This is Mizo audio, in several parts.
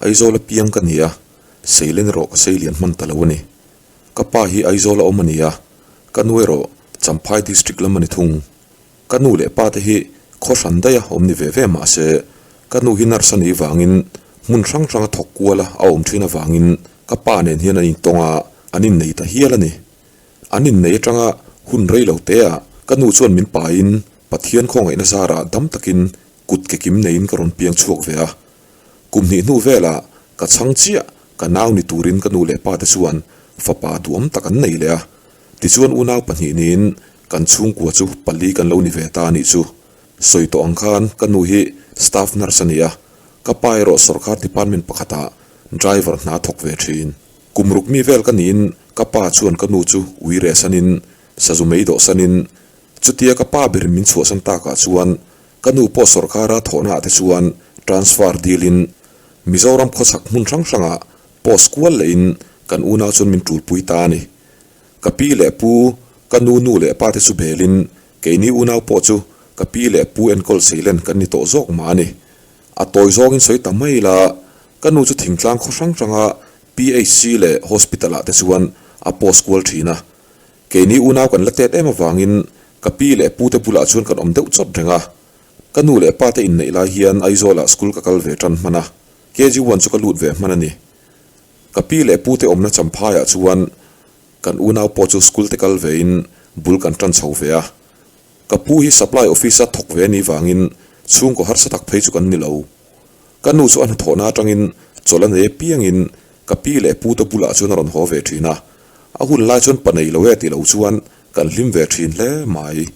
Aizawl a piang ka ni a, Seilen erawh ka seilian hman ta lo a ni. Ka pa hi Aizawl a awm a ni a, ka nu erawh Champhai District lam a ni thung. Ka nu leh pa te hi khaw hran daih a awm ni ve ve mah se, ka nu hi nurse a nih vangin hmun hrang hranga thawk kual a a awm thin avangin ka pa nen hian an intawng a, an innei ta hial a ni. An innei atanga hun rei lo te ah ka nu chuan min pain Pathian khawngaihna zarah dam takin kut ke kim neiin ka rawn piang chhuak ve a. Kum hnih hnu velah ka chhang chiah ka nau ni turin ka nu leh pa te chuan fapa duhawm tak an nei leh a. Tichuan unau pahnih niin kan chhungkua chu pali kan lo ni ve ta a nih chu. Sawi tawh ang khan ka nu hi staff nurse a ni a, ka pa erawh sorkar department pakhatah driver hna a thawk ve thin. Kum ruk mi vel ka niin ka pa chuan ka nu chu ui reh sanin sazu mei dawh sanin chutia ka pa berin min chhuahsan takah chuan ka nu pawh sorkara thawhnaah te chuan transfer dilin Mizoram khawchhak hmun hrang hrangah post kual lehin kan unau chuan min tulpui ta a ni. Ka pi leh pu, ka nu nu leh pa te chu belin keini unau pawh chu ka pi leh pu enkawl seilen kan ni tawh zawk mah a ni. A tawi zawngin sawi ta mai ila, ka nu chu thingtlang khaw hrang hranga PHC leh Hospital ah te chuan a post kual thin a. Keini unau kan la tet em avangin ka pi leh pu te bulah chuan kan awm deuh chawt reng a. Ka nu leh pa te inneih lai hian Aizawl ah school ka kal ve tan hman a, KG one chu ka lut ve hman a ni. Ka pi leh pu te awmna Champhaiah chuan kan unau pawh chu school te kal vein bul kan tan chho ve a. Ka pu hi supply office a thawk ve a nih vangin chhungkaw harsa tak phei chu kan ni lo. Ka nu chu a hnathawhna atangin chawlh a nei apiangin ka pi leh pu te bulah chuan a rawn haw ve thin a. A hun lai chuan pa nei lo e ti lo chuan kan hlim ve thin hle mai.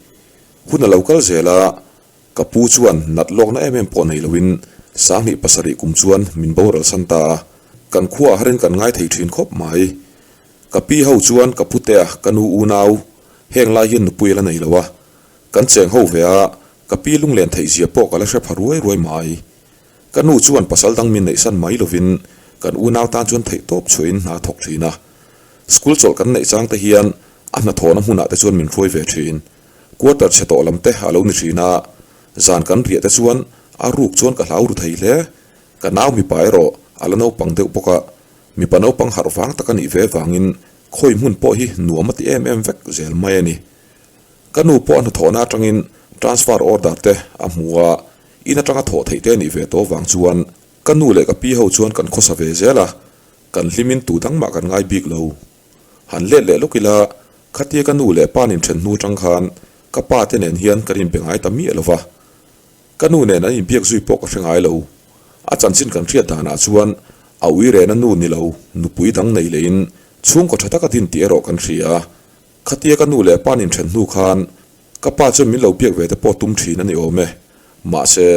Hun a lo kal zel a, Ka pu chuan nat lawkna em em pawh nei loin sanghnih pasarih kum chuan min boral san ta a, kan khuaah harin kan ngai thei thin khawp mai. Ka pi ho chuan ka putea ka nu unau heng lai hian nupui a la nei lo a, kan cheng ho ve a, ka pi lunglen theih zia pawh ka la hre pha ruai ruai mai. Ka nu chuan pasal dang min neihsan mai lovin kan unau tan chuan theihtawp chhuahin hna a thawk thin a. School chawlh kan neih chang te hian a hnathawhna hmunah te chuan min hruai ve thin. Quarter chhe tawh lam te a lo ni thin a, zan kan riah te chuan a ruk chuan ka hlau ru thei hle. Ka nau mipa erawh a la naupang deuh bawk a, mipa naupang harh vang tak a nih ve vangin khawi hmun pawh hi nuam a ti em em vek zel mai a ni. Ka nu pawh a hnathawhna atangin transfer order te a hmu a, in atanga thawh theih te a nih ve tawh vang chuan ka nu leh ka pi ho chuan kan khawsa ve zel a, kan hlimin tu dang mah kan ngai bik lo. Han let leh lawk ila, khatia ka nu leh pa nin then hnu atang khan ka pa te nen hian kan inbe ngai ta miah lo va. Ka nu nen an inbiak zui pawh ka hre ngai lo. A chanchin kan hriat danah chuan a ui rena nu ni lo, nupui dang nei leiin chhungkaw tha taka din tih erawh kan hria. Khatia ka nu leh pa nin then hnu khan ka pa chuan min lo biak ve te pawh tum thin a ni awm e. Mahse,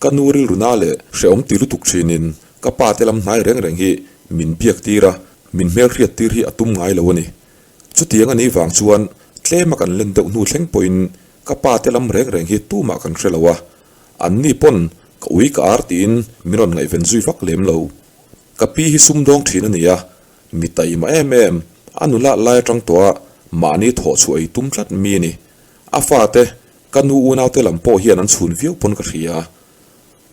Ka nu rilru na leh hrehawm ti lutuk thinin ka pa te lam hnai reng reng hi min biak tir a, min hmelhriat tir hi a tum ngai lo a ni. Chutiang a nih vang chuan tlema kan len deuh hnu thleng pawhin ka pa te lam reng reng hi tumah kan hre lo a, anni pawn ka ui ka ar tiin min rawn ngaihven zui vak lem lo. Ka pi hi sumdawng thin a ni a, mi taima em em, a nula lai atang tawh a mahni thawh chhuah ei tum tlat mi a ni. A fate Ka nu unaute lam pawh hian an chhun viau pawn ka hria.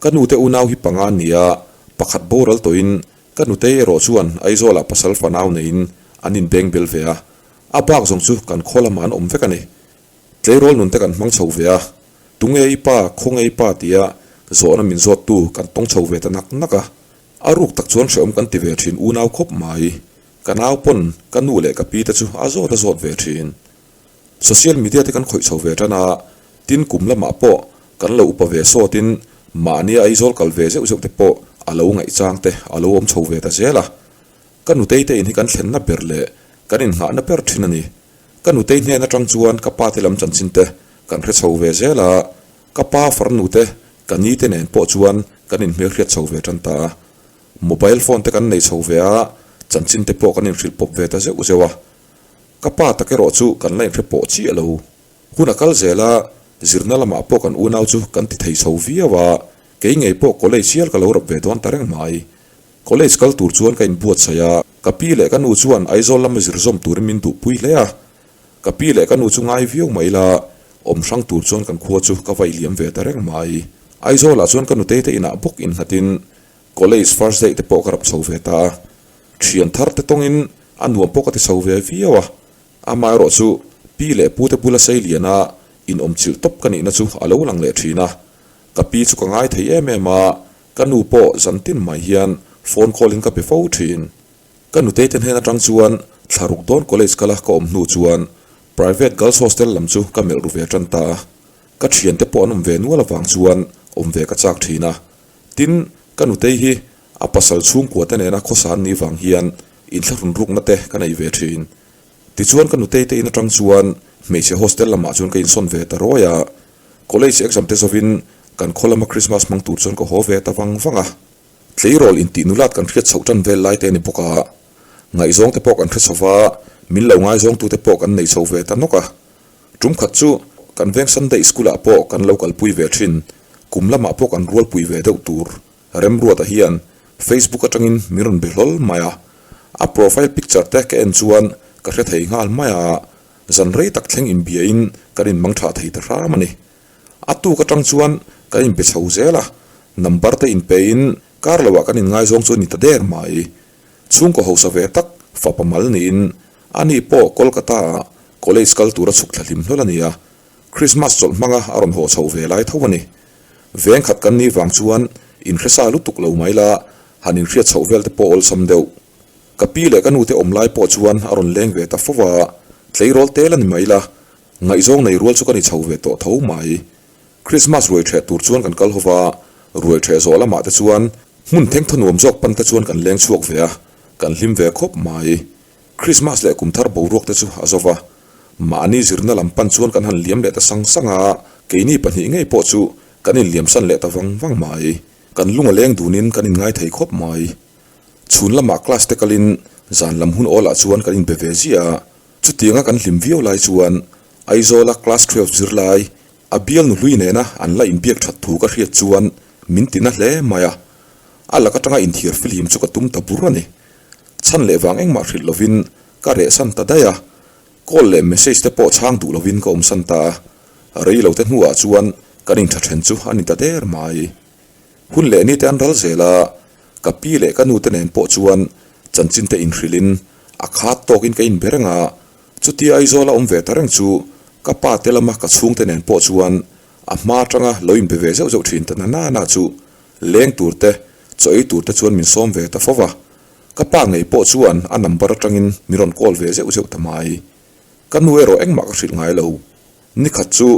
Ka nute unau hi panga an ni a, pakhat boral tawhin ka nutei erawh chuan Aizawlah pasal fanau neiin an inbeng bel ve a, a bak zawng chu kan khaw lamah an awm vek a ni. Tleirawl nunte kan hmang chho ve a, tunge i pa, khawnge i pa tia zawhna min zawttu kan tawng chho ve ta nak nak a. A ruk tak chuan hrehawm kan ti ve thin unau khawp mai. Ka nau pawn ka nu leh ka pi te chu a zawt a zawt ve thin. Social media te kan khawih chho ve tan a, tin kum lamah pawh kan lo upa ve sawtin mahnia Aizawl kal ve zeuh zeuh te pawh a lo ngaihchang te a lo awm chho ve ta zel a. Ka nutei te in hi kan thlenna ber leh kan innghahna ber thin a ni. Ka nutei hnen atang chuan ka pa te lam chanchin te kan hre chho ve zel a, ka pa farnu te ka ni te nen pawh chuan kan inhmelhriat chho ve tan ta a. Mobile phone te kan nei chho ve a, chanchin te pawh kan inhrilh pawp ve ta zeuh zeuh a. Ka pa tak erawh chu kan la inhre pawh chiah lo. Hun a kal zel a, zirna lamah pawh kan unau chu kan ti thei chho viau a, kei ngei pawh college hial ka lo rap ve dawn ta reng mai. College kal tur chuan ka inbuatsaih a, ka pi leh ka nu chuan Aizawl lama zir zawm turin min duhpui hle a. Ka pi leh ka nu chu ngai viau mai la, awm hrang tur chuan kan khua chu ka vaih liam ve ta reng mai. Aizawlah chuan ka nutei te inah bawk innghatin. College first day te pawh ka rap chho ve ta a, thian thar te tawngin a nuam pawh ka ti chho ve viau a. Amaherawh chu pi leh pu te bula sei liana inawm chilh tawp ka nihna chu a lo lang leh thin a. Ka pi chu ka ngai thei em em a, ka nu pawh zan tin mai hian phone call in ka pe fo thin. Ka nutei te hnen atang chuan thla ruk dawn college kala ka awm hnu chuan private girls hostel lam chu ka melh ru ve tan ta a. Ka thiante pawh an awm ve nual avang chuan awm ve ka chak thin a. Tin, ka nutei hi a pasal chhungkua te nena khawsa an nih vang hian inthlahrun rukna te ka nei ve thin. Tichuan ka nutei te in atang chuan hmeichhe hostel lamah chuan ka insawn ve ta rawi a. College exam te zawin kan khaw lama Christmas hmang tur chuan ka haw ve ta vang vang a. Tleirawl intih nulat kan hriat chhoh tan vel lai te a ni bawk a. Ngaihzawng te pawh kan hre chho va, min lo ngaizawngtu te pawh kan nei chho ve ta nawk a. Tum khat chu kan veng Sunday School ah pawh kan lo kalpui ve thin, kum lamah pawh kan rualpui ve deuh tur. Remruata hian Facebook atangin min rawn be hlawl mai a, a profile picture te ka en chuan ka hre thei nghal mai a, zan rei tak thleng inbiain kan inmang tha thei ta hram a ni. A tuk atang chuan kan inbe chho zel a, number te inpein kar loah kan inngaizawng chu a ni ta der mai. Chhungkaw hausa ve tak fapa mal niin ani pawh Kolkata ah college kal tura chhuk thla hlim hlawl a ni a, Christmas chawlh hmanga a rawn haw chho ve lai tho a ni. Veng khat kan nih vang chuan inhresa lutuk lo mai la, han inhriat chhoh vel te pawh awlsam deuh. Ka pi leh ka nu te awm lai pawh chuan a rawn leng ve ta fo a, tleirawl tel a ni mai la, ngaihzawng nei rual chu ka ni chho ve tawh tho mai. Christmas ruai ṭheh tur chuan kan kal ho va, ruai ṭheh zawh lamah te chuan hmun thengthaw nuam zawk pan te chuan kan leng chhuak ve a, kan hlim ve khawp mai. Christmas leh kum thar boruak te chu a zo va, mahni zirna lam pan chuan kan han liam leh ta sang sang a, keini pahnih ngei pawh chu kan inliamsan leh ta vang vang mai. Kan lung a leng dunin kan inngai thei khawp mai. Chhun lamah class te kalin zan lam hun awlah chuan kan inbe ve ziah a, chutianga kan hlim viau lai chuan Aizawla class 12 zirlai A bial nu hlui nena an la inbiak that thu ka hriat chuan min ti na hle mai a, a lak atanga inthiar fihlim chu ka tum ta bur a ni. Chhan leh vang engmah hrilh lovin ka rehsan ta daih a, call leh message te pawh chhang duh lovin ka awmsan ta a, rei lo te hnuah chuan kan intha then chu a ni ta der mai. Hun leh ni te an ral zel a, ka pi leh ka nu te nen pawh chuan chanchin te inhrilhin a khat tawkin ka inbe reng a, Chutia Aizawl a awm ve ta reng chu ka pa te lama ka chhungte nen pawh chuan a hma atanga lo inbe ve zeuh zeuh thin ta na na na chu leng tur te, chaw ei tur te chuan min sawm ve ta fo va. Ka pa ngei pawh chuan a number atangin min rawn call ve zeuh zeuh ta mai. Ka nu erawh engmah ka hrilh ngai lo. Nikhat chu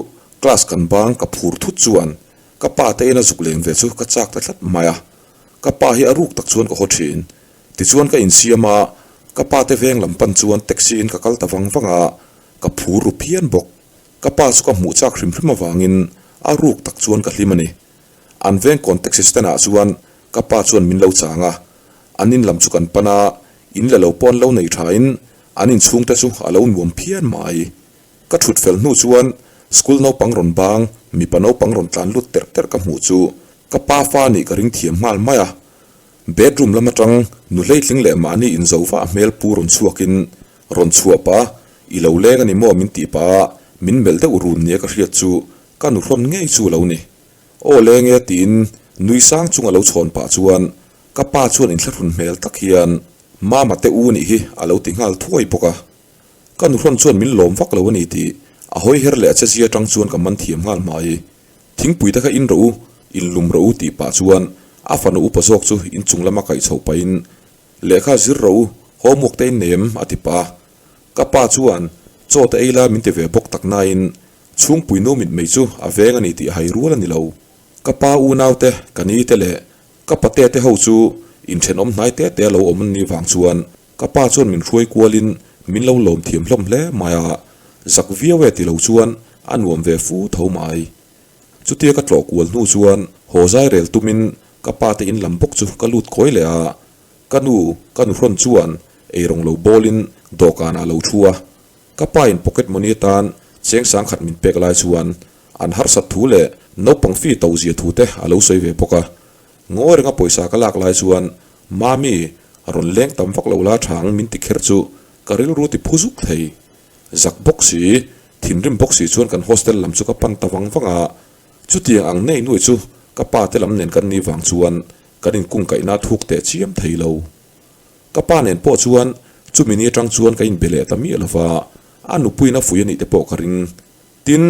class kan bang ka phur thut chuan ka pa te ina zuk leng ve chu ka chak ta tlat mai a. Ka pa hi a ruk tak chuan ka haw thin. Tichuan ka insiam a, ka pa te veng lam pan chuan taxi in ka kal ta vang vang a, ka phur ru phian bawk. Ka pa chu ka hmuh chak hrim hrim avangin a ruk tak chuan ka hlim a ni. An veng kawn taxi stand ah chuan ka pa chuan min lo chang a, an in lam chu kan pan a, in la lo pawh an lo nei tha in an inchhung te chu a lo nuam phian mai. Ka thut fel hnu chuan school naupang rawn bang, mipa naupang rawn tlan lut terh terh ka hmuh chu ka pa fa nih ka ring thiam nghal mai a. Bedroom lam atang nu hleitling leh mahni inzo vah hmel pu rawn chhuakin rawn chhuah pah a, I lo leng a ni maw min tih pah a, min melh deuh run nia ka hriat chu ka nu hrawn ngei chu a lo ni. Aw leng e tiin nui sang chung a lo chhawn pah chuan ka pa chuan inthlahrun hmel tak hian Mama te u nih hi a lo ti nghal thuai bawk a. Ka nu hrawn chuan min lawm vak lo a ni tih a hawi her leh a che zia atang chuan ka man thiam nghal mai. Thingpui te kha in rawh u, in lum rawh u tih pah chuan a fanu upa zawk chu inchung lama kaih chhoh pahin lehkha zir rawh u, homework te in nei em? a ti pah a. Ka pa chuan chaw te ei la min ti ve bawk tak nain chhungpui nu mitmei chu a veng a ni tih hai rual a ni lo. Ka pa unau te, ka ni te leh ka pate te ho chu inthenawm hnai te te a lo awm an nih vang chuan Ka pa chuan min hruai kualin min lo lawm thiam hlawm hle mai a, zak viau e ti lo chuan a nuam ve fu tho mai. Chutia ka tlawh kual hnu chuan haw zai rel tumin ka pa te in lam bawk chu ka lut kawi leh a, ka nu ka nuhrawn chuan eirawng lo bawlin dawhkanah a lo thu a, ka pa in pocket money atan cheng sangkhat min pek lai chuan an harsat thu leh naupang fee to zia thu te a lo sawi ve bawk a, ngawi renga pawisa ka lak lai chuan Mami, rawn leng tam vak lo la thang min ti kher chu ka rilru ti phu zuk thei. Zak bawk si, thinrim bawk si chuan kan hostel lam chu ka pan ta vang vang a. Chutiang ang nei nuai chu ka pa te lam nen kan nih vang chuan kan inkungkaihna a thuk teh chiam thei lo. Ka pa nen pawh chuan chumi ni atang chuan ka inbe leh ta miah lo va, a nupuiin a fui a nih te pawh ka ring. Tin,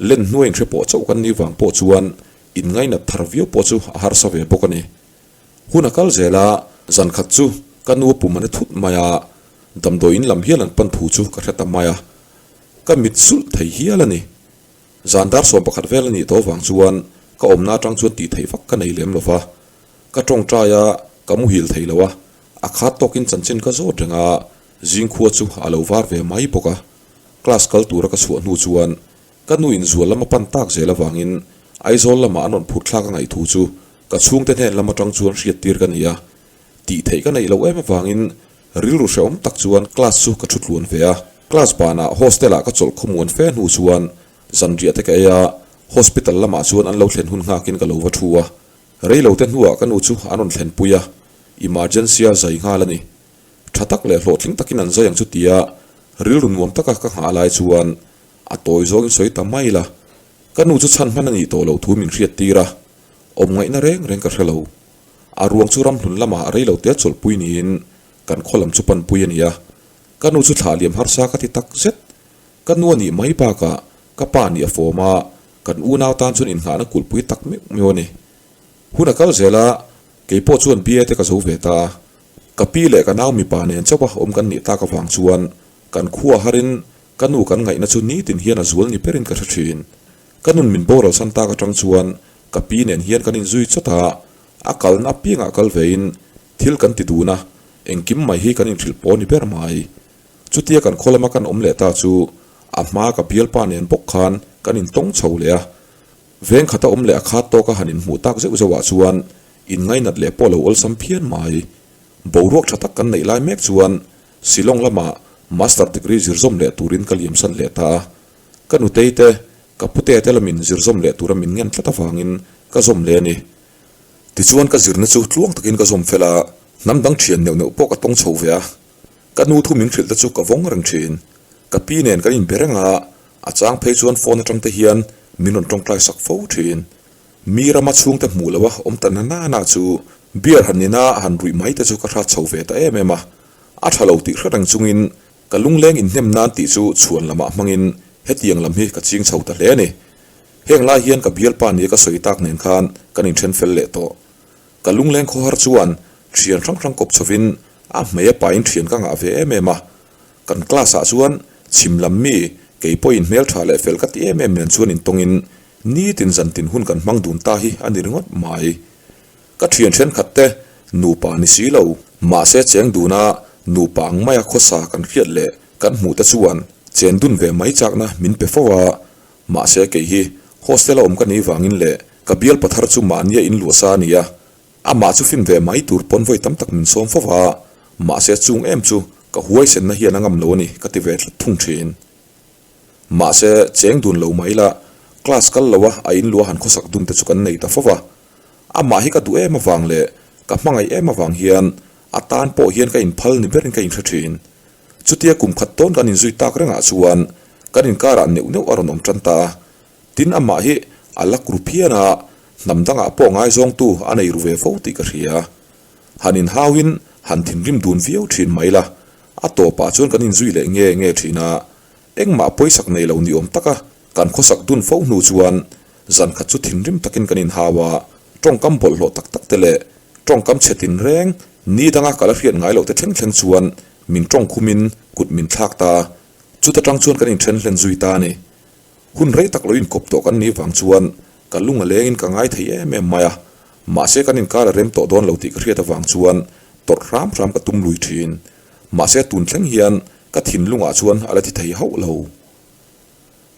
len hnuai inhre pawh chauh kan nih vang pawh chuan inngainat thar viau pawh chu a harsa ve bawk a ni. Hun a kal zel a, zan khat chu ka nu a pum a na thut mai a, damdawi in lam hial an pan thu chu ka hre ta mai a, ka mit sulh thei hial a ni. Zan dar 11 vel a nih tawh vang chuan ka awmna atang chuan tih theih vak ka nei lem lo va, ka tawngtai a, ka muhil thei lo a, a khat tawkin chanchin ka zawt reng a, zingkhua chu a lo var ve mai bawk a. Class kal tura ka chhuah hnu chuan ka nu in zual lama pan tak zel avangin Aizawl lamah an rawn phurh thlak a ngaih thu chu ka chhungte hnen lam atang chuan hriat tir ka ni a, tih theih ka neih loh em avangin rilru hrehawm tak chuan class chu ka thu tluan ve a. Class banah hostel ah ka chawlh khawmuan fe hnu chuan zanriah te ka ei a, hospital lamah chuan an lo thlen hun nghakin ka lo va thu a. Reilo te hnuah ka nu chu an rawn thlen pui a, emergency a zai nghal a ni. Tha tak leh hlawhtling takin an zai ang chu tia rilru nuam taka ka nghah lai chuan a tawi zawngin sawi ta mai la, ka nu chu chhan hman a nih tawh loh thu min hriat tir a, awm ngaihna reng reng ka hre lo. A ruang chu ramhlun lamah rei lo te chawlhpui niin kan khaw lam chu panpui a ni a, ka nu chu thlah liam harsa ka ti tak zet. Ka nu a nih mai bakah ka pa nih a fawm a, kan unau tan chuan innghahna kulhpui tak meuh meuh a ni. Hun a kal zel a, kei pawh chuan BA te ka zo ve ta a. Ka pi leh ka nau mipa nen chauha awm kan nih tak avang chuan kan khua harin ka nu kan ngaihna chu nitin hian a zual ni berin ka hre thin. Ka nun min boral san tak atang chuan ka pi nen hian kan inzui chawt a, a kalna apiangah kal vein thil kan ti dun a, engkim mai hi kan inhrilh pawh ni ber mai. Chutia kan khaw lama kan awm leh ta chu a hma ka bialpa nen bawk khan kan intawng chho leh a. Veng khata awm leh a khat tawka han inhmuh tak zeuh zeuhah chuan inngainat leh pawh lo awlsam phian mai. Boruak tha tak kan neih lai mek chuan Shillong lamah Master degree zir zawm leh turin ka liamsan leh ta a. Ka nutei te, ka pute te lamin zir zawm leh tura min ngen tlat avangin ka zawm leh a ni. Tichuan ka zirna chu tluang takin ka zawm fel a, hnam dang thian neuh neuh pawh ka tawng chho ve a. Ka nu thu min hrilh te chu ka vawng reng thin. Ka pi nen kan inbe reng a, a chang phei chuan phone atang te hian min rawn tawngtai sak fo thin. Mi rama chhungte hmuh loh a awm ta na na chu beer han ina han ruih mai te chu ka hrat chho ve ta em em a. A tha lo tih hre reng chungin ka lungleng inhnem nan tih chu chhuan lamah hmangin hetiang lam hi ka ching chho ta hle a ni. Heng lai hian ka bialpa nia ka sawi tak nen khan kan inthen fel leh tawh. Ka lungleng khawhar chuan thian hrang hrang kawp chhovin a hmei a pain thian ka ngah ve em em a. Kan class ah chuan chhim lam mi kei pawhin hmeltha leh fel ka ti em em nen chuan intawngin nitin zantin hun kan hmang dun ta hi a ni ringawt mai. Ka thian thenkhat te nupa ni si lo. Mahse cheng duna nupa ang maia khawsa kan hriat leh kan hmuh te chuan chen dun ve mai chakna min pe fo a. Mahse kei hi hostel a awm ka nih vangin leh ka bial pathar chu mahnia in luah sa a ni a, amah chu fin ve mai tur pawn vawi tam tak min sawm fo va, mahse chung em chu ka huaisenna hian a ngam lo a ni ka ti ve tlat thung thin. Mahse cheng dun lo mai la, class kal lo a a in luah han khawsak dun te chu kan nei ta fo va. Amah hi ka duh em avang leh ka hmangaih em avang hian a tan pawh hian ka inphal ni berin ka inhre thin. Chutia kum khat tawn kan inzui tak rengah chuan kan inkarah neuh neuh a rawn awm tan ta a. Tin amah hi a lak ru phian a, hnam dangah pawh ngaizawngtu a nei ru ve fo tih ka hria. Han inhauin han thinrim dun viau thin mai la, a tawpah chuan kan inzui leh nge nge thin a. Engmah pawisak nei lo ni awm taka kan khawsak dun fo hnu chuan zan khat chu thinrim takin kan inhau a, tawngkam bawlhhlawh tak tak te leh tawngkam chhe tinreng ni danga ka la hriat ngai loh te thleng thleng chuan min tawngkhumin kut min thlak ta. Chuta tang chuan kan inthen hlen zui ta a ni. Hun rei tak lo inkawp tawh kan nih vang chuan ka lung a lengin ka ngai thei em em mai a, mahse kan inkar a rem tawh dawn lo tih ka hriat avang chuan tawrh hram hram ka tum lui thin. Mahse tun thleng hian ka thinlungah chuan a la thi thei hauh lo.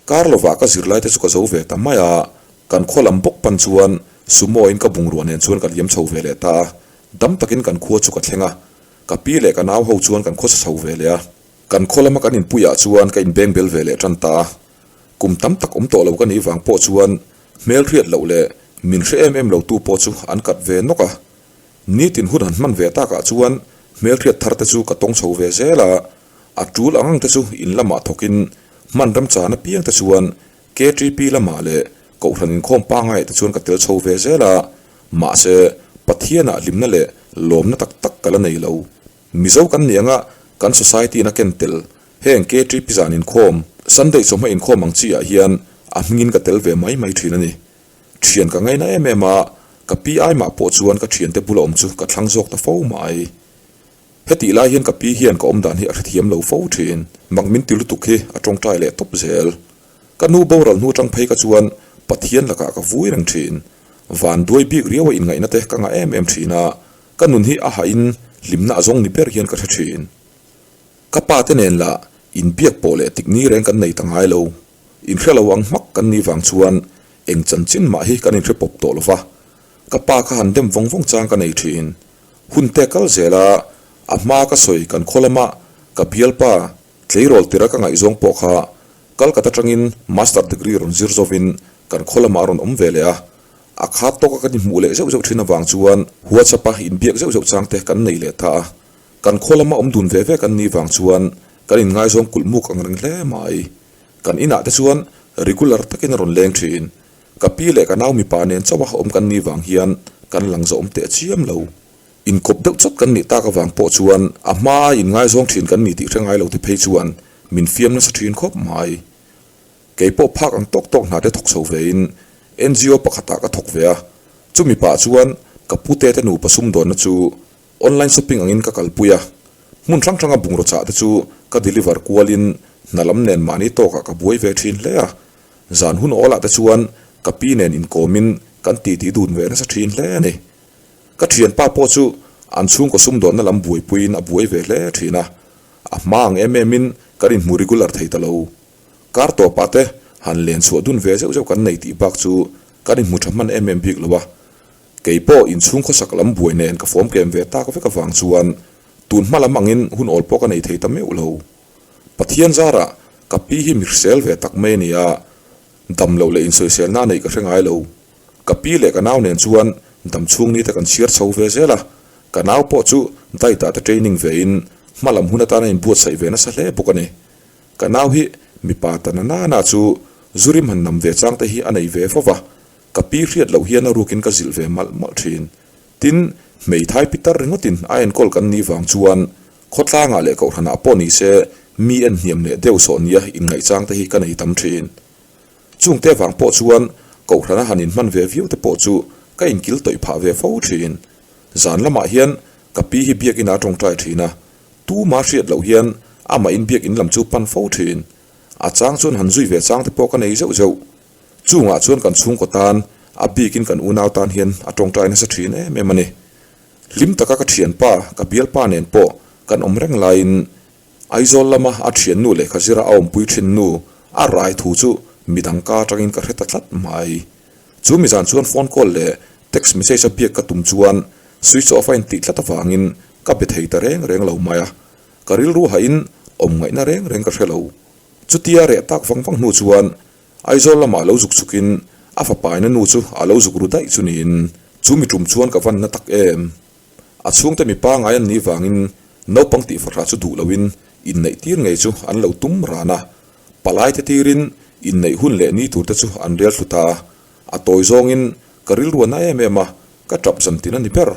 Kar lovah ka zirlai te chu ka zo ve ta mai a, kan khaw lam bawk pan chuan Sumo in ka bungrua nen chuan ka liam chho ve leh ta a, dam takin kan khua chu ka thleng a, ka pi leh ka nau ho chuan kan khawsa chho ve leh a. Kan khaw lama kan inpuiah chuan ka inbeng bel ve leh tan ta a, kum tam tak awm tawh lo ka nih vang pawh chuan hmelhriat loh leh min hre em em lo tu pawh chu an kat ve nawk a. Nitin hun han hman ve takah chuan hmelhriat thar te chu ka tawng chho ve zel a, a tul ang ang te chu in lamah thawkin hman remchan apiang te chuan KTP lamah leh Kohhran inkhawm pangngai te chuan ka tel chho ve zel a, mahse. Pathianah hlimna leh lawmna tak tak ka la nei lo. Mizo kan ni anga kan society in a ken tel heng KTP zan inkhawm, Sunday chawhma inkhawm ang chi ah hian a hmingin ka tel ve mai mai thin a ni. Thian ka ngaina em em a, ka pi ai mah pawh chuan ka thiante bula awm chu ka thlang zawk ta fo mai. Hetih lai hian ka pi hian ka awmdan hi a hrethiam lo fo thin. Mak min ti lutuk hi a tawngtai leh tawp zel. Ka nu boral hnu atang phei ka chuan Pathian lakah ka vui reng thin. Van duai bik riau a inngaihna te ka ngah em em thin a, ka nun hi a hahin hlimna a zawng ni ber hian ka hre thin. Ka pa te nen lah inbiak pawh leh tikni reng kan nei ta ngai lo. Inhre lo ang hmak kan nih vang chuan eng chanchin mah hi kan inhre pawp tawh lo va. Ka pa kha han dem vawng vawng chang ka nei thin. Hun te kal zel a, a hma ka sawi kan khaw lama ka bialpa tleirawl tira ka ngaihzawng pawh kha Kalkata tangin Master degree rawn zir zawvin kan khaw lamah a rawn awm ve leh a. A khat tawka kan inhmuh leh zeuh zeuh thin avang chuan WhatsApp a inbiak zeuh zeuh chang te kan nei leh ta a. Kan khaw lama awm dun ve ve kan nih vang chuan kan inngaizawng kulh muk ang reng hle mai. Kan inah te chuan regular takin a rawn leng thin. Ka pi leh ka nau mipa nen chauha awm kan nih vang hian kan lang zawm teh chiam lo. Inkawp deuh chawt kan nih tak avang pawh chuan a hmaa inngaizawng thin kan ni tih hre ngai lo te phei chuan min fiam nasa thin khawp mai. Kei pawh phak ang tawk tawk hna te thawk chho vein NGO pakhatah ka thawk ve a, chumi pah chuan ka pute te nupa sumdawnna chu Online shopping angin ka kalpui a, hmun hrang hranga bungraw chah te chu ka deliver kualin hna lam nen mahni tawkah ka buai ve thin hle a. Zan hun awlah te chuan ka pi nen inkawmin kan titi dun ve nasa thin hle a ni. Ka thianpa pawh chu an chhungkaw sumdawnna lam buaipuiin a buai ve hle thin a, a hma ang em emin kan inhmu regular thei ta lo. Kar tawpah te han len chhuah dun ve zeuh zeuh kan nei tih bak chu kan inhmu tha hman em em bik lo a. Kei pawh inchhung khawsak lam buai nen ka fawm kem ve tak vek avang chuan tun hma lam angin hun awl pawh ka nei thei ta meuh lo. Pathian zarah ka pi hi mi hrisel ve tak mai a ni a, dam loh leh insawiselna a neih ka hre ngai lo. Ka pi leh ka nau nen chuan dam chhung ni te kan chhiar chho ve zel a, ka nau pawh chu diet ah te training ve in hma lam hun atana inbuatsaih ve nasa hle bawk a ni. Ka nau hi mipa ta na na na chu zu rim han nam ve chang te hi a nei ve fo va, Ka pi hriat loh hian a rukin ka zilh ve malh malh thin. Tin, hmeithai pitar ringawtin a enkawl kan nih vang chuan khawtlangah leh kohhranah pawh ni se mi en hniam leh deuh sawh nia inngaihchang te hi ka nei tam thin. Chungte vang pawh chuan kohhrana han inhman ve viau te pawh chu ka inkil tawih phah ve fo thin. Zan lamah hian ka pi hi biakina a tawngtai thin a, tuma hriat loh hian amah in biakin lam chu pan fo thin. A chang chuan han zui ve chang te pawh ka nei zeuh zeuh. Chungah chuan kan chhungkaw tan, a bikin kan unau tan hian a tawngtai nasa thin em em a ni. Hlim taka ka thianpa, ka bialpa nen pawh kan awm reng laiin Aizawl lama a thiannu lehkha zira a awmpui thin nu a rai thu chu midang ka atangin ka hre ta tlat mai. Chu mizan chuan phone call leh text message a biak ka tum chuan switch off a intih tlat avangin ka be thei ta reng reng lo mai a. Ka rilru hahin awm ngaihna reng reng ka hre lo. Chutia reh tak vang vang hnu chuan Aizawl lamah lo zuk chhukin a fapaina nu chu a lo zuk ru daih chu niin chu mi tum chuan ka van na tak em. A chhungte mi pangai an nih vangin naupang tih fahrah chu duh loin inneih tir ngei chu an lo tum ran a. Palai te tirin inneih hun leh ni tur te chu an rel thlu ta. A tawi zawngin ka rilru a na em em a, ka tap zan tin a ni ber.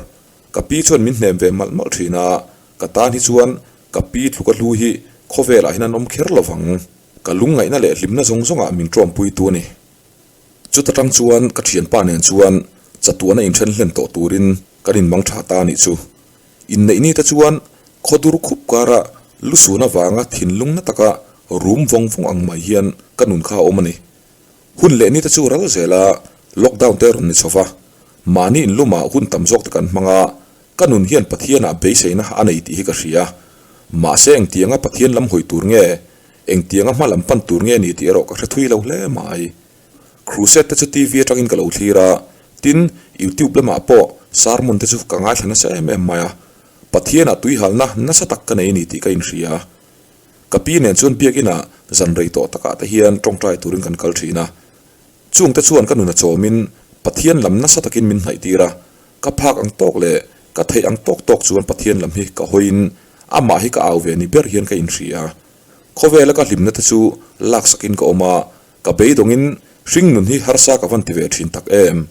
Ka pi chuan min hnem ve malh malh thin a, ka tan hi chuan ka pi tluka hlu hi khawvelah hian an awm kher lovang. Ka lungngaihna leh hlimna zawng zawngah min ṭawmpuitu a ni. Chuta ṭang chuan ka ṭhianpa nen chuan chatuana inṭhen hlen tawh turin kan inmang ṭha ta a nih chu. Inneih ni te chuan khawdur khup kara lusun avanga thinlung na taka rum vawng vawng ang mai hian ka nun kha a awm a ni. Hun leh ni te chu ral zela lockdown te rawn ni chho va, mahni inlumah hun tam zawk te kan hmang a, Ka nun hian Pathianah beiseina a nei tih hi ka hria. Mahse engtianga Pathian lam hawi tur nge, engtianga hma lam pan tur nge ni tih erawh ka hre thui lo hle mai. Crusade te chu TV atangin ka lo thlir a, tin, YouTube lamah pawh sermon te chu ka ngaithla nasa em em mai a. Pathianah tuihalna nasa tak ka nei ni tih ka inhria. Ka pi nen chuan biakinah zan rei tawh takah te hian tawngtai turin kan kal thin a. Chungte chuan ka nun a chawmin Pathian lam nasa takin min hnaih tir a, ka phak ang tawk leh ka theih ang tawk tawk chuan Pathian lam hi ka hawiin amah hi ka au ve ni ber hian ka inhria. Khawvela ka hlimna te chu laksakin ka awm a, ka beidawngin hring nun hi harsa ka van ti ve thin tak em.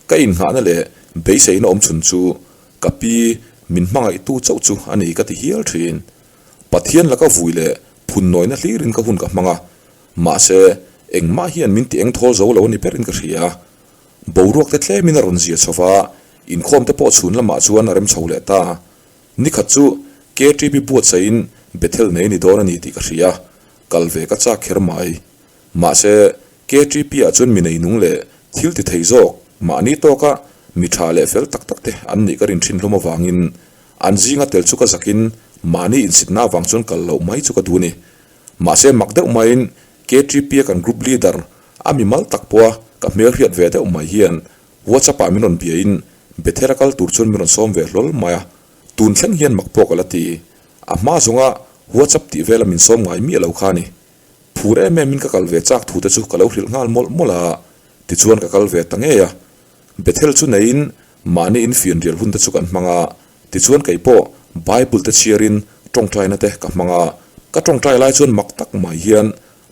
Ka innghahna leh beiseina awm chhun chu ka pi min hmangaihtu chauh chu a ni ka ti hial thin. Pathian laka vui leh phunnawina hlirin ka hun ka hmang a, mahse engmah hian min ti eng thawl zo lo a ni berin ka hria. Boruak te tlemin a rawn zia chho va, inkhawm te pawh chhun lamah chuan a rem chho leh ta. Nikhat chu KTP buatsaihin Bethel nei ni dawn a ni tih ka hria, kal ve ka chak kher mai. Mahse, KTP ah chuan mi neinung leh thil ti thei zawk mahni tawka mi tha leh fel tak tak te an nih ka rin thin hlawm avangin an zinga tel chu ka zakin mahni insitna avang chuan kal loh mai chu ka duh a ni. Mahse, mak deuh maiin KTP a kan group leader a mimal tak pawha ka hmelhriat ve deuh mai hian WhatsApp ah min rawn biain Bethel a kal tur chuan min rawn sawm ve hlawl mai a, tun thleng hian mak pawh ka la ti. A hma zawnga WhatsApp tih vela min sawm ngai miah lo kha a ni. Phur em em in ka kal ve chak thu te chu ka lo hrilh nghal mawlh mawlh a, tichuan ka kal ve ta ngei a. Bethel chu neiin mahni infianrial hun te chu kan hmang a, tichuan kei pawh Bible te chhiarin tawngtaina te ka hmang a, ka tawngtai lai chuan mak tak mai hian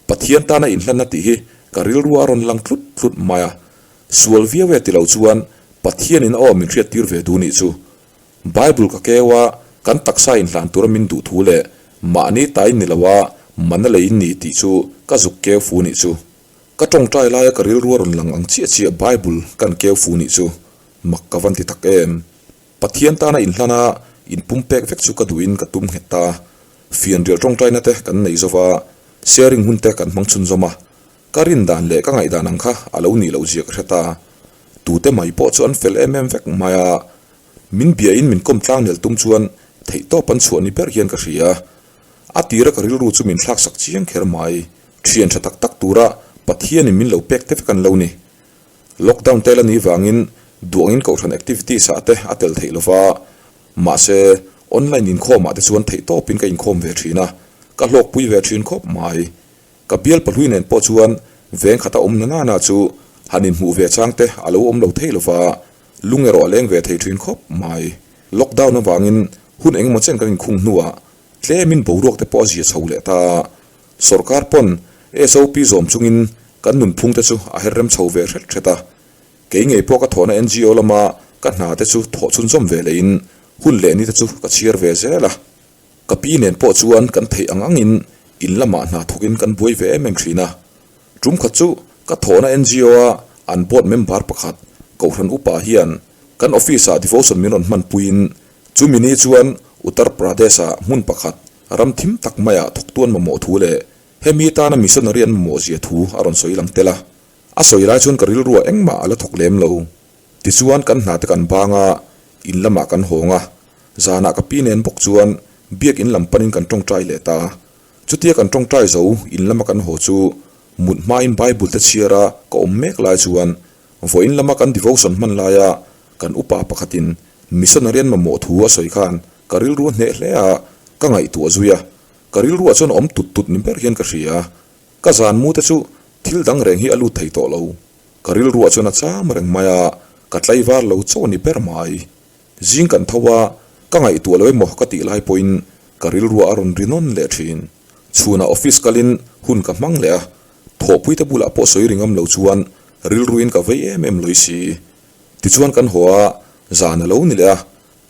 Pathian tana inhlanna tih hi ka rilru a rawn lang tlut tlut mai a, Sual viau e ti lo chuan Pathianin a aw min hriattir ve duh nih chu. Bible ka keu a, kan taksa inhlan tura min duh thu leh mahni ta in ni lo a, mana lei in ni tih chu ka zuk keu fu nih chu. Ka tawngtai laia ka rilru a rawn lang ang chiah chiah Bible kan keu fu nih chu. Mak ka van ti tak em. Pathian tana inhlan a, inpumpek vek chu ka duhin ka tum nghet ta. Fianrial tawngtaina te kan nei zo va, sharing hun te kan hmang chhunzawm a. Ka rin dan leh ka ngaihdan ang kha a lo nih loh zia ka hre ta. Tute mai pawh chu an fel em em vek mai a, min biain min kawm tlang nel tum chuan theihtawp an chhuah ni ber hian ka hria. A tira ka rilru chu min thlaksak chiang kher mai. Thian tha tak tak tura Pathianin min lo pek te vek an lo ni. Lockdown tel a nih vangin duangin kohhran activities ah te a tel theih lova, mahse online inkhawmah te chuan theihtawpin ka inkhawm ve thin a, ka hlawkpui ve thin khawp mai. Ka bial pahlui nen pawh chuan veng khata awm na nana chu han inhmuh ve chang te a lo awm lo thei lova, lung erawh a leng ve thei thin khawp mai. Lockdown avangin hun engemaw chen kan inkhung hnuah tlemin boruak te pawh a zia chho leh ta. Sorkar pawn SOP zawm chungin kan nunphung te chu a her rem chho ve hret hret a. Kei ngei pawh ka thawhna NGO lama ka hna te chu thawh chhunzawm ve lehin hun leh ni te chu ka chhiar ve zel a. Ka pi nen pawh chuan kan theih ang angin in lamah hna thawkin kan buai ve em em thin a. Tum khat chu ka thawhna NGO a an board member pakhat Kohhran upa hian kan office ah devotion min rawn hmanpuiin chumi ni chuan Uttar Pradesh ah hmun pakhat ram thim tak maiah thawktu an mamawh thu leh hemi tana missionary an mamawh zia thu a rawn sawi lang tel a. A sawi lai chuan ka rilruah engmah a la thawk lem lo. Tichuan kan hna te kan bang a, in lamah kan hawng a, zanah ka pi nen bawk chuan biak in lam panin kan tawngtai leh ta. Chutia kan tawngtai zo in lama kan haw chu mut hmain Bible te chhiar a ka awm mek lai chuan vawiin lama kan devotion hman laia kan upa pakhatin missionary an mamawh thu a sawi khan ka rilru a hneh hle a, ka ngaihtuah zui a, ka rilruah chuan a awm tut tut ni ber hian ka hria. Ka zan mu te chu thil dang reng hi a lut thei tawh lo. Ka rilruah chuan a cham reng mai a, ka tlaivar lo chauh a ni ber mai. Zing kan tho a, ka ngaihtuah lo emaw ka tih lai pawhin ka rilruah a rawn ri nawn leh thin. Chhunah office kalin hun ka hmang leh a, thawhpuite bulah pawh sawi ri ngam lo chuan rilruin ka vei em em lawi si. Tichuan kan haw a, zan a lo ni leh a,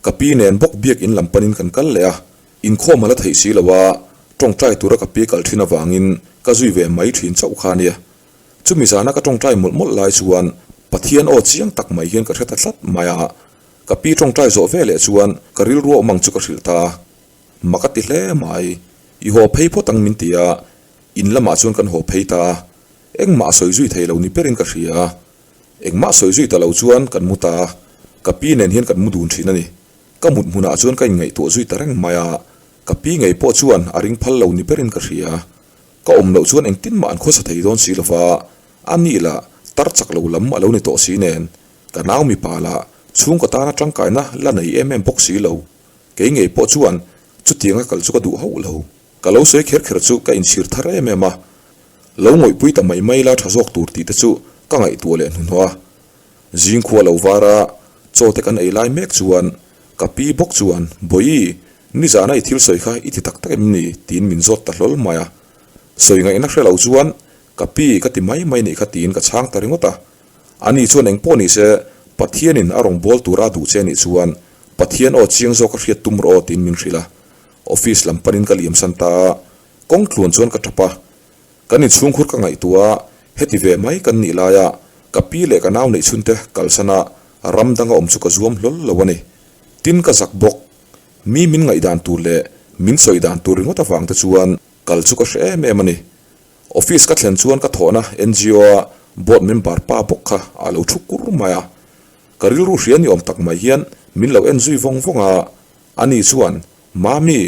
ka pi nen bawk biak in lam panin kan kal leh a, inkhawm a la theih si lo a, tawngtai tura ka pi kal thin avangin ka zui ve mai thin chauh kha a nia. Chumi zana ka tawngtai mawlh mawlh lai chuan Pathian aw chiang tak mai hian ka hre ta tlat mai a, ka pi tawngtai zawh ve leh chuan ka rilru awm ang chu ka hrilh ta. Mak a ti hle mai, i haw phei phawt ang min ti a, in lamah chuan kan haw phei ta a, engmah a sawi zui thei lo ni berin ka hria. Engmah sawi zui ta lo chuan kan mu ta a, ka pi nen hian kan mu dun thin a ni. Ka mut hmunah chuan ka inngaihtuah zui ta reng mai a, ka pi ngei pawh chuan a ring phal lo ni berin ka hria. Ka awm loh chuan engtin mah an khawsa thei dawn si lova, a ni lah tar chak lo lam a lo ni tawh si nen, ka nau mipa lah chhungkaw tana tangkaina la nei em em bawk si lo. Kei ngei pawh chuan chutianga kal chu ka duh hauh lo. Ka lo sawi kher kher chu ka inchhir thar em em a, lo ngawihpui ta mai mai la tha zawk tur tih te chu ka ngaihtuah leh hnuhnawh a. Zingkhua lo var a, chaw te kan ei lai mek chuan ka pi bawk chuan, Bawihi, nizana i thil sawi kha i ti tak tak em ni? tiin min zawt ta hlawl mai a. Sawi ngaihna hre lo chuan, Ka pi, ka ti mai mai nih kha tiin ka chhang ta ringawt a. Ani chuan eng pawh ni se, Pathianin a rawn bawl tura a duh che anih chuan Pathian aw chiang zawk a hriat tum rawh aw tiin min hrilh a. Office lam panin ka liamsan ta a, kawng tluan chuan ka tap a. Kan inchhungkhur ka ngaihtuah a, heti ve mai kan nih laia ka pi leh ka nau neih chhunte kalsan a ram danga awm chu ka zuam hlawl lo a ni. Tin ka zak bawk. Mi min ngaihdan tur leh min sawi dan tur ringawt avang te chuan kal chu ka hre em em a ni. Office ka thlen chuan ka thawhna NGO a board member pa bawk kha a lo thu kur mai a. Ka rilru hria ni awm tak mai hian min lo en zui vawng vawng a, ani chuan, Mami,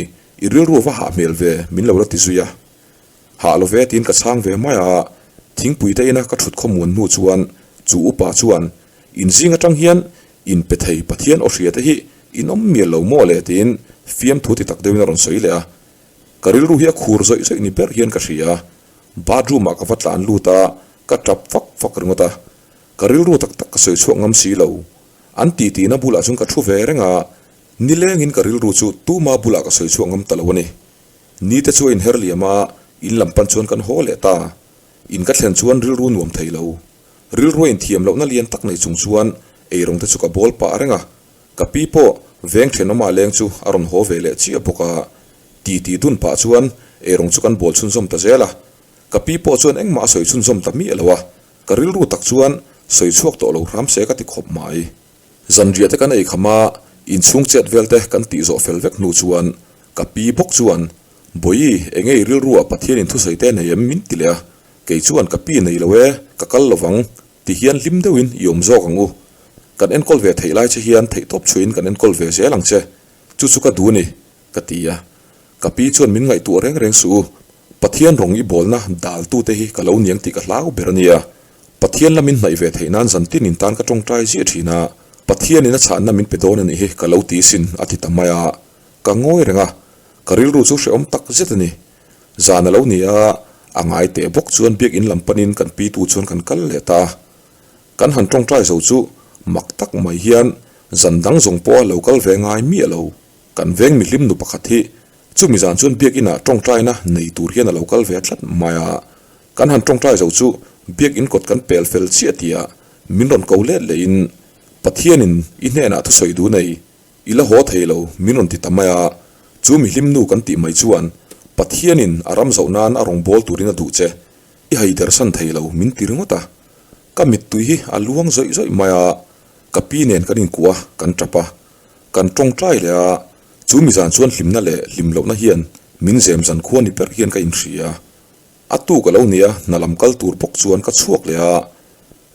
i rilru va hah hmel ve min lo la ti zui a. Hah lo ve tiin ka chhang ve mai a, thingpui te ina ka thut khawmuan hnu chuan chu upa chuan, In zing atang hian in pe thei Pathian aw hria te hi in awm mial lo maw le tiin fiamthu ti tak deuhin a rawn sawi leh a. Ka rilru hi a khur zawih zawih ni ber hian ka hria. Bathroom ah ka va tlan lut a, ka tap fak fak ringawt a. Ka rilru tak tak ka sawi chhuak ngam si lo. An ti tihna bulah chuan ka thu ve reng a, nilengin ka rilru chu tuma bulah ka sawi chhuak ngam ta lo a ni. Ni te chu a inher liam a, in lam pan chuan kan haw leh ta. In ka thlen chuan rilru nuam thei lo. Rilru a inthiam lohna lian tak nei chung chuan eirawng te chu ka bawl pah reng a. Ka pi pawh veng thenawma leng chu a rawn haw ve leh chiah bawk a, ti ti dun pah chuan eirawng chu kan bawl chhunzawm ta zel a. Ka pi pawh chuan engmah a sawi chhunzawm ta miah lo a, ka rilru tak chuan sawi chhuak tawh lo hram se ka ti khawp mai. Zanriah te kan ei kham a, inchhung chet vel te kan tih zawh fel vek hnu chuan ka pi bawk chuan, Bawihi, enge i rilru ah Pathianin thusawi te nei em? min ti leh a, kei chuan ka pi nei lo e, ka kal lovang. Ti hian hlim deuhin i awm zawk ang u. Kan enkawl ve theih lai che hian theihtawp chhuihin kan enkawl ve zel ang che. Chu chu ka duh a ni, ka ti a. Ka pi chuan min ngaihtuah reng reng suh u. Pathian rawng i bawlna daltute hi ka lo niang tih ka hlau ber a nia. Pathian lamin hnaih ve theih nan zantinin tan ka tawngtai ziah thin a. Pathianin a chhanna min pe dawn a nih hi ka lo ti sin, a ti ta mai a. Ka ngawi reng a, ka rilru chu hrehawm tak zet a ni. Zan a lo ni a, a ngai teh bawk chuan biakinn lam panin kan pitu chuan kan kal leh ta a. Kan han tawngtai zo chu mak tak mai hian zan dang zawng pawha lo kal ve ngai miah lo. Kan veng mihlim nu pakhat hi chumi zan chuan biakinah tawngtaina nei tur hian a lo kal ve tlat mai a. Kan han tawngtai zo chu biakinn kawt kan pel fel chiah tihah min rawn ko let lehin Pathianin i hnenah thusawi duh nei I la haw thei lo, min rawn ti ta mai a, chu mihlim nu kan tih mai chuan Pathianin a ram zoh nan a rawn bawl turin a duh che, i hai dersan thei lo, min ti ringawt a. Ka mittui hi a luang zawih zawih mai a, ka pi nen kan inkuah a, kan tap a, kan tawngtai leh a, chu mizan chuan hlimna leh hlim lohna hian min zem zan khua ni ber hian ka inhria. A tuk a lo ni a, hna lam kal tur bawk chuan ka chhuak leh a,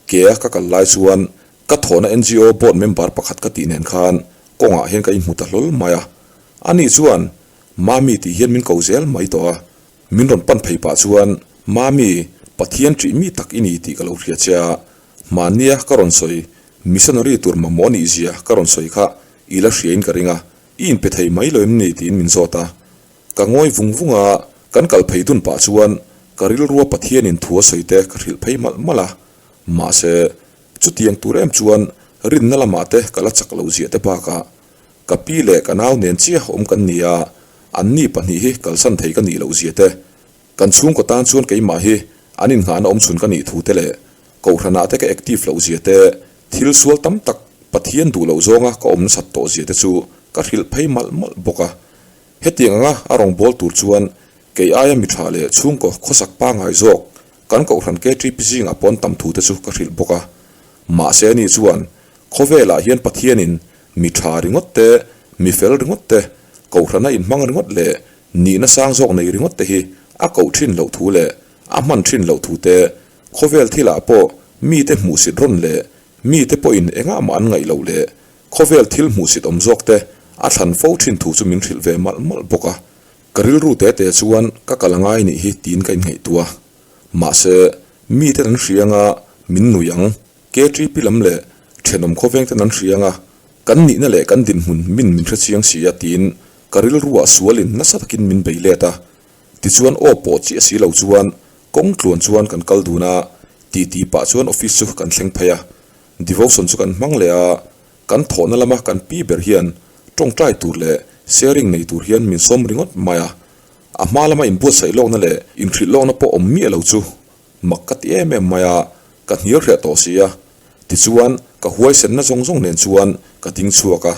Ke a ka kal lai chuan ka thawhna NGO board member pakhat ka tih nen khan kawngah hian ka inhmu ta hlawl mai a. Ani chuan Mami tih hian min ko zel mai tawh a. Min rawn pan phei pah chuan Mami, Pathian ṭih mi tak i ni tih ka lo hria che a. Hmannia ka rawn sawi missionary tur mamawh nih zia ka rawn sawi kha i la hria in ka ring a, i inpe thei mai lo em ni tiin min zawt a. Ka ngawi vung vung a, kan kal phei dun pah chuan ka rilrua Pathianin thu a sawi te ka hrilh phei malh malh a. Mahse, chutiang tur em chuan rinna lamah te ka la chak lo ziah te bakah ka pi leh ka nau nen chiah awm kan ni a, anni pahnih hi kalsan thei ka nih loh zia te, kan chhungkaw tan chuan keimah hi an innghahna awm chhun ka nih thu te leh kohhranah te ka active loh zia te, thil sual tam tak Pathian duh loh zawnga ka awm nasat tawh zia te chu ka hrilh phei malh malh bawk a. Hetiang anga a rawn bawl tur chuan kei aia mi tha leh chhungkaw khawsak pangngai zawk kan kohhran KTP zingah pawn tam thu te chu ka hrilh bawk a. Mahse ani chuan khawvelah hian Pathianin mi tha ringawt te, mi fel ringawt te, kohhrana inhmang ringawt leh nihna sang zawk nei ringawt te hi a koh thin loh thu leh a hman thin loh thu te, khawvel thilah pawh mite hmuhsit rawn leh mite pawhin engah mah an ngaih loh leh Khawvel thil hmuhsit awm zawk te a thlan fo thin thu chu min hrilh ve malh malh bawk a. Ka rilru te te chuan ka kal a ngai nih hi tiin ka inngaihtuah a. Mahse, miten an hria anga min nui ang, KTP lam leh thenawm khawveng ten an hria anga kan nihna leh kan dinhmun min min hrechiang si a tiin ka rilruah sualin nasa takin min bei let a. Tichuan aw pawh chiah si lo chuan kawng tluan chuan kan kal dun a, titi pah chuan office chu kan thleng phei a. Devotion chu kan hmang leh a, kan thawhna lama kan pi ber hian tawngtai tur leh sharing nei tur hian min sawm ringawt mai a. A hma lama inbuatsaih lawkna leh inhrilh lawkna pawh awm miah lo chu mak ka ti em em mai a, ka hnial hreh tawh si a. Tichuan, Ka huaisenna zawng zawng nen chuan ka ding chhuak a,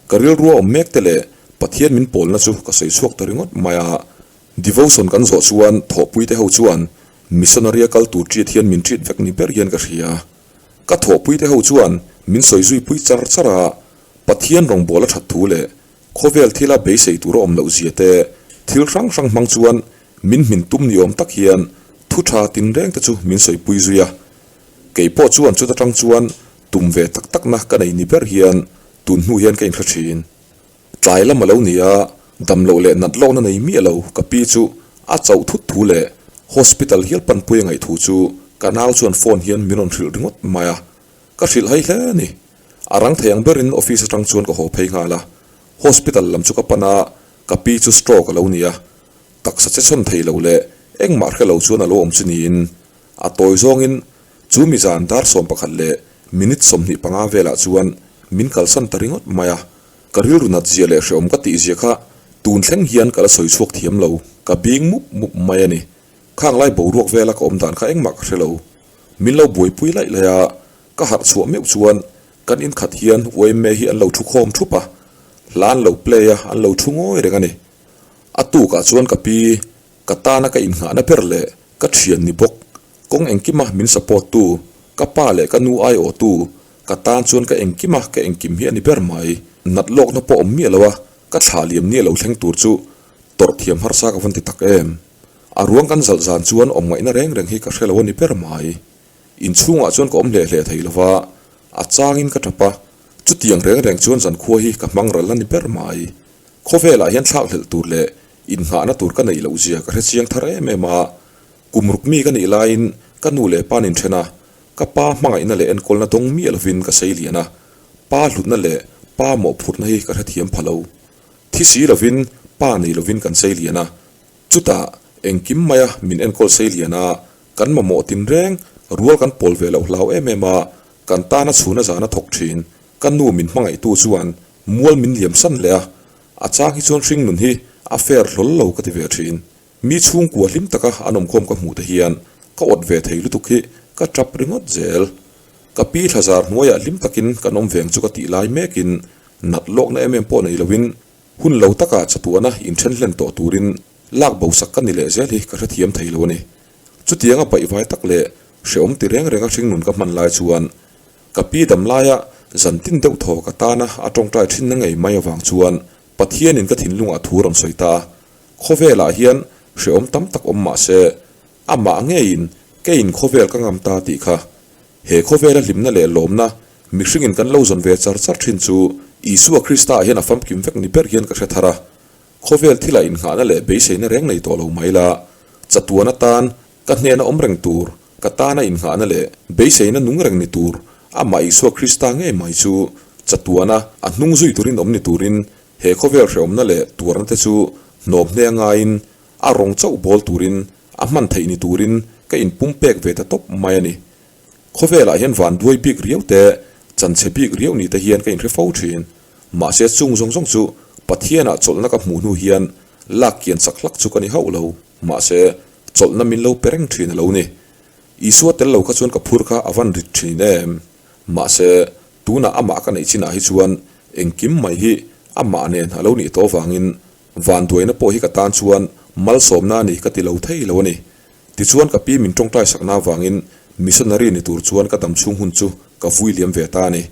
ka rilrua awm mek te leh Pathian min pawlna chu ka sawi chhuak ta ringawt mai a. Devotion kan zawh chuan thawhpuite ho chuan missionary a kal tur treat hian min treat vek ni ber hian ka hria. Ka thawhpuite ho chuan min sawi zui pui char char a, Pathian rawngbâwl a that thu leh khawvel thila beisei tur a awm loh zia te thil hrang hrang hmang chuan min hmin tum ni awm tak hian thu tha tinreng te chu min sawi pui zui a. Kei pawh chuan chuta tang chuan tum ve tak takna ka nei ni ber hian tun hnu hian ka inhre thin. Tlai lam a lo ni a, dam loh leh nat lawkna nei miah lo ka pi chu a chauh thut thu leh hospital hial panpui a ngaih thu chu ka nau chuan phone hian min rawn hrilh ringawt mai a, ka hrilh hai hle a ni. A rang thei ang berin office atang chuan ka haw phei nghal a, hospital lam chu ka pan a, ka pi chu stroke a lo ni a, taksa che chhawn thei lo leh engmah hre lo chuan a lo awm chu niin A tawi zawngin chu mi zan dar 11 leh minute 25 velah chuan min kalsan ta ringawt mai a, ka rilru nat zia leh hreawm ka tih zia kha tun thleng hian ka la sawi chhuak thiam lo, ka bing mup mup mai a ni. Khang lai boruak vela ka awm dan kha engmah ka hre lo. Min lo buaipui laih laih a, ka harh chhuah meuh chuan kan inkhat hian yma hi an lo thu khawm thup a, hla an lo play a, an lo thu ngawi reng a ni. A tukah chuan ka pi Ka tana ka innghahna ber leh ka thian ni bawk, kawng engkima min support tu, ka pa leh ka nu aiawhtu, ka tan chuan ka engkima ka engkim hi a ni ber mai. Nat lawkna pawh awm miah lo a, ka thlah liam nia lo thleng tur chu tawrh thiam harsa ka van ti tak em. A ruang kan zalh zan chuan awm ngaihna reng reng hi ka hre lo a ni ber mai. Inchhungah chuan ka awm hle hle thei lo va, a changin ka tap a, chutiang reng reng chuan zankhua hi ka hmang ral a ni ber mai. Khawvelah hian thlak hlelh tur leh Innghahna tur ka neih loh zia ka hre chiang thar em em a, kum ruk mi ka nih laiin ka nu leh pa nin then a, ka pa hmangaihna leh enkawlna dawng miah lovin ka sei lian a, pa hlutna leh pa mawhphurhna hi ka hrethiam pha lo. Thi si lovin pa nei lovin kan sei lian a, chutah engkim maia min enkawl sei lian a, kan mamawh tinreng rual kan pawl ve loh hlau em em a, kan tana chhuna zana thawk thin ka nu min hmangaihtu chuan mual min liam san leh a, A chang hi chuan hring nun hi a fair hlawl lo ka ti ve thin. Mi chhungkua hlim taka an awmkhawm ka hmuh te hian ka awt ve thei lutuk hi ka tap ringawt zel. Ka pi thlazar hnuaiah hlim takin kan awm veng chu ka tih lai mekin nat lawkna em em pawh nei loin hun lo taka chatuana inthen hlen tawh turin lak bosak ka ni leh zel hi ka hrethiam thei lo a ni. Chutianga paihvai tak leh hreawm ti reng renga hring nun ka hman lai chuan Ka pi dam laia zan tin deuh thaw ka tana a tawngtai thinna ngei mai avang chuan Pathianin ka thinlungah thu rawn sawi ta a. Khawvelah hian hrehawm tam tak awm mah se, amah ngeiin keiin khawvel ka ngam ta tih kha. He khawvela hlimna leh lawmna mihringin kan lo zawn ve char char thin chu Isua Krista ah hian a famkim vek ni ber hian ka hre thar a. Khawvel thilah innghahna leh beiseina reng nei tawh lo mai la, chatuan atan Ka hnena awm reng tur, ka tana innghahna leh beiseina nung reng ni tur, amah Isua Krista ngei mai chu chatuana a hnung zui turin awm ni turin he khawvel hrehawmna leh tuarna te chu hnawm hne a ngaiin a rawng chauh bawl turin a hman theih ni turin ka inpumpek ve ta tawp mai a ni. Khawvelah hian vanduai bik riau te, chanchhe bik riau ni te hian ka inhre fo thin. Mahse chung zawng zawng chu Pathianah chawlhna ka hmuh hnu hian lak kian chak hlak chu ka ni hauh lo. Mahse chawlhna min lo pe reng thin a lo ni. Isua tel lo kha chuan ka phur kha a van rit thin em. Mahse, tunah amah ka neih chinah hi chuan engkim mai hi amah nen a lo nih tawh avangin vanduaina pawh hi ka tan chuan malsawmna a ni ka ti lo thei lo a ni. Tichuan ka pi min tawngtai sakna avangin missionary ni tur chuan ka damchhung hun chu ka vui liam ve ta a ni.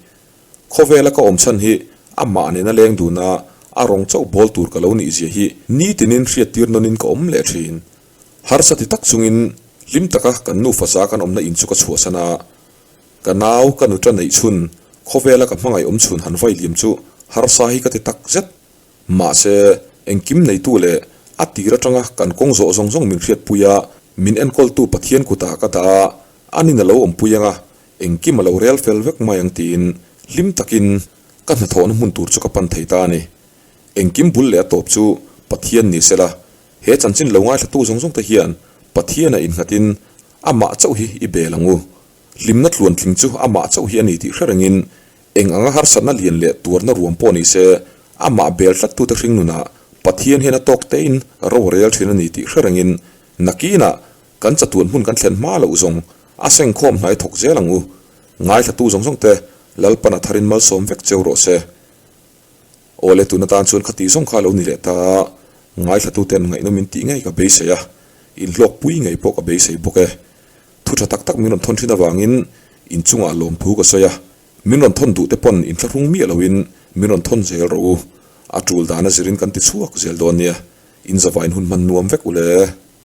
Khawvela ka awm chhan hi amah nena leng dun a, a rawng chauh bawl tur ka lo nih zia hi nitinin hriattir nawnin ka awm leh thin. Harsa ti tak chungin hlim taka kan nufa za kan awmna in chu ka chhuahsan a, ka nau ka nuta neih chhun khawvela ka hmangaih awm chhun han vai liam chu harsa hi ka ti tak zet. Mahse, engkim neitu leh a tir atanga kan kawng zawh zawng zawng min hriatpui a, min enkawltu Pathian kutah ka dah a, anin a lo awmpui ang a, Engkim a lo rel fel vek mai ang tiin hlim takin ka hnathawhna hmun tur chu ka pan thei ta a ni. Engkim bul leh a tawp chu Pathian ni sela, he chanchin lo ngaithlatu zawng zawng te hian Pathiana innghatin amah chauh hi i bel ang u. Hlimna tluantling chu amah chauh hi a ni tih hre rengin eng anga harsatna lian leh tuarna ruam pawh ni se amah bel tlattute hringnunah Pathian hian a tawk tein ro a rel thin a ni tih hre rengin nakinah Kan chatuan hmun kan thlen hma loh zawng a sengkhawm hnai thawk zel ang u. Ngaithlatu zawng zawng te. Lalpan a tharin malsawm vek cheu rawh se. Awle tun atan chuan khati zawng kha a lo ni leh ta a, ngaithlatuten ngaihnawm in tih ngei ka beisei a, inhlawkpui ngei pawh ka beisei bawk e. Thu tha tak tak min rawn thawn thin avangin inchungah lawmthu ka sawi a, min rawn thawn duh te pawn inthlahrung miah loin min rawn thawn zel rawh u. A tul dan a zirin kan ti chhuak zel dawn nia, inzavain hun hman nuam vek u le.